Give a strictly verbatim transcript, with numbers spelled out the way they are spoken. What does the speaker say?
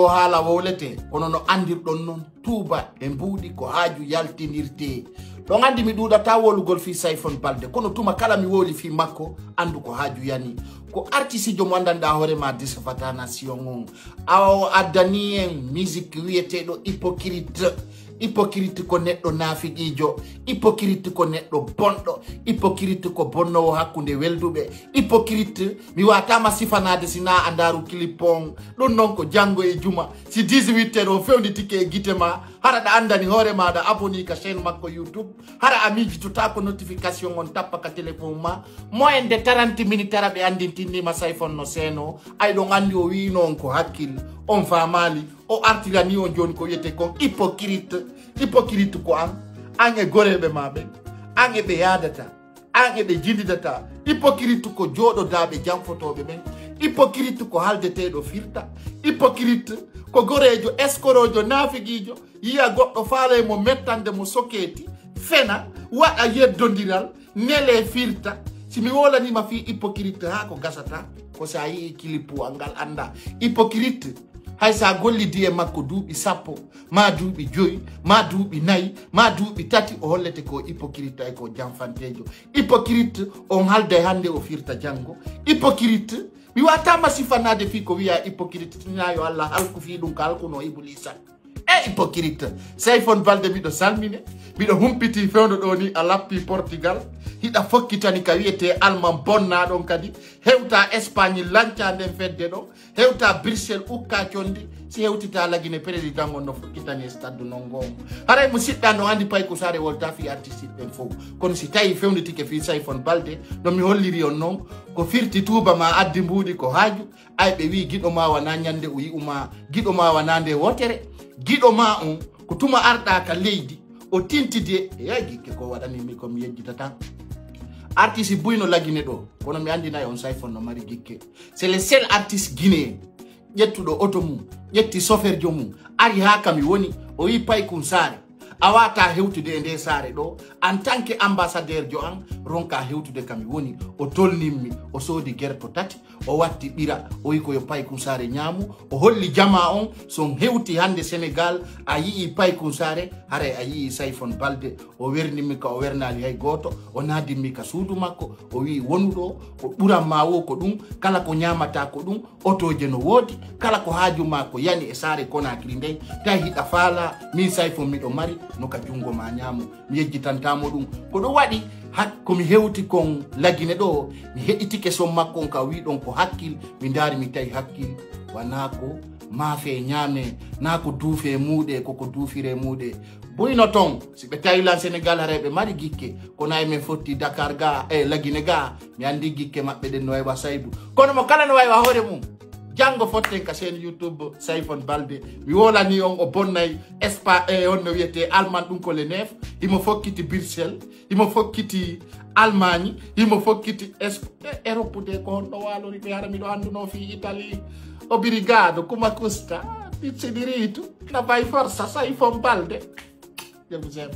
Ko haala wowlete, kono no anndirɗon noon, tuuba e mbuuɗi ko haaju yaltinirtee. Ɗon anndi mi ɗuuɗataa wowlugol fii Sayfon Balde, kono tuma kala mi wowli fii makko, anndu ko haaju yani. Ko artisiijo mo anndanɗaa hoore maa, Desafata Nation on. Awa o addanii en musique wiyeteeɗo Hypocrite. Hypocrite ko neɗɗo naafiqiijo. Hypocrite ko neɗɗo bonɗo. Hypocrite ko bonnoowo hakkunde welduɓe. Hypocrite, mi waataama sifanaade si naa a ndaaru clip on. Ɗum noon ko janngo e juma. Si dix-huit heures o fewnditike e gite maa, hara ɗa anndani hoore maa, ɗa abonné ka chaîne makko YouTube. Hara a miijitotaako notification on tappa ka téléphone maa. Moyen de trente minutes hara ɓe anndintinniima Sayfon no seenoo. Ay ɗon anndi o wi'ino on ko hakkil. On faamaali. O artiranii on jooni ko wiyetee kon hypocrite. Hypocrite ko an. An e goreeɓe maa ɓen. An e ɓe yaadataa. An e ɓe jindidataa. Hypocrite ko jooɗodaaɓe janfotooɓe ɓen. Hypocrite ko haldeteeɗo firta. Hypocrite ko goreejo, eskoroojo, naafiqiijo. Yi'a goɗɗo faalay mo mettande mo sokeeti. Fena, waɗa yeddondiral, nelee firta. Si mi wowlaniima fii hypocrite haa ko gasataa, ko si a yi'ii clip an ngal anndaa. Hypocrite, hay si a gollidii e makko duuɓi sappo, maa duuɓi joyi, maa duuɓi nayi, maa duuɓi tati, o hollete ko hypocrite ay ko janfanteejo. Hypocrite, on haalday hannde o firta janngo. Hypocrite, mi waataama sifanaade fii ko wi'aa hypocrite, tinaa yo Alla halku fii ɗum ko halkunoo Ibuliisa. E hypocrite, Sayfon Balde miɗo salmine, miɗo humpitii fewndo ɗoo nii a lappii Portugal, hiɗa fokkitani ka wiyetee Alman bonnaa ɗon kadi, hewtaa Espagne lancaa nden fedde ɗoo, hewtaa Bruxelles ukkaa conndi, si hewtitaa Lagine président on no fokkitani e stade non ngoo. Haray musiɗɗo an no anndi Payku Saare woltaa fii artiste ɓen fow. Kono si tawii fewnditike fii Sayfon Balde, no mi holliri on non, ko firti tuuba maa addi mbuuɗi ko haaju, ay ɓe wi'i giɗo maa wanaa ñande o yi'u maa, giɗo maa wanaa nde wootere, giɗo maa on ko tuma arɗaa ka leydi, o tintidi e, e gikke ko waɗanii mi ko mi yejjitataa. Artiste buy no Lagine ɗoo, kono mi anndinay on Sayfon no mari gikke. C'est le seul artiste guinéen ƴettuɗo oto mum, ƴetti soferjo mum, ari haa ka mi woni, o wi'i Paykun Saare, a waawataa hewtude e ndee saare ɗoo, en tant que ambassadeur jo an, ronkaa hewtude ka mi woni. O tolnimmi, o soodi gerto tati, o watti ɓira, o wi'i ko yo Paykun Saare ñaamu, o holli jamaa on, si on hewtii hannde Senegaal, a yi'ii Paykun Saare, haray a yi'ii Sayfon Balde, o wernimmi ka o wernaali hay gooto, o naadimmi ka suudu makko, o wi'i wonu ɗoo, ko ɓuran maa woo ko ɗum, kala ko ñaamataa ko ɗum, otooje no woodi, kala ko haaju maa ko yani e saare Konaakiri nden, tawi hiɗa faalaa, min Sayfon miɗo mari, no ka junngo maa ñaamo, mi yejjitantaa mo ɗum. Ko ɗum waɗi, hak-, ko mi hewti kon Lagine ɗoo, mi heɗitike son makko on ka wi'i ɗon ko hakkil, mi ndaari mi tawi hakkil, wanaa ko maafee ñaamee, naa ko duufee muuɗee, ko ko duufiree muuɗee. Buy no ton, si ɓe tawi lan Senegaal haray ɓe mari gikke, kono ay men fotti Dakar gaa, e Lagine gaa, mi anndi gikke maɓɓe ɗen no way wa saybu. Kono mo kala no way wa hoore mum. Janngo fotten ka chaîne YouTube Sayfon Balde. Mi wowlanii on o bonnay Espa-, e on no wiyetee Alman ɗum ko le neuf. Himo fokkiti Bruxelles, himo fokkiti Allemagne, himo fokkiti Es-, e-, Europe de ko honno waalori ɓe hara miɗo anndunoo fii Italie. Obrigado, kuma custa, pizzi di ritu, na vai forza, Sayfon Balde. Je vous aime.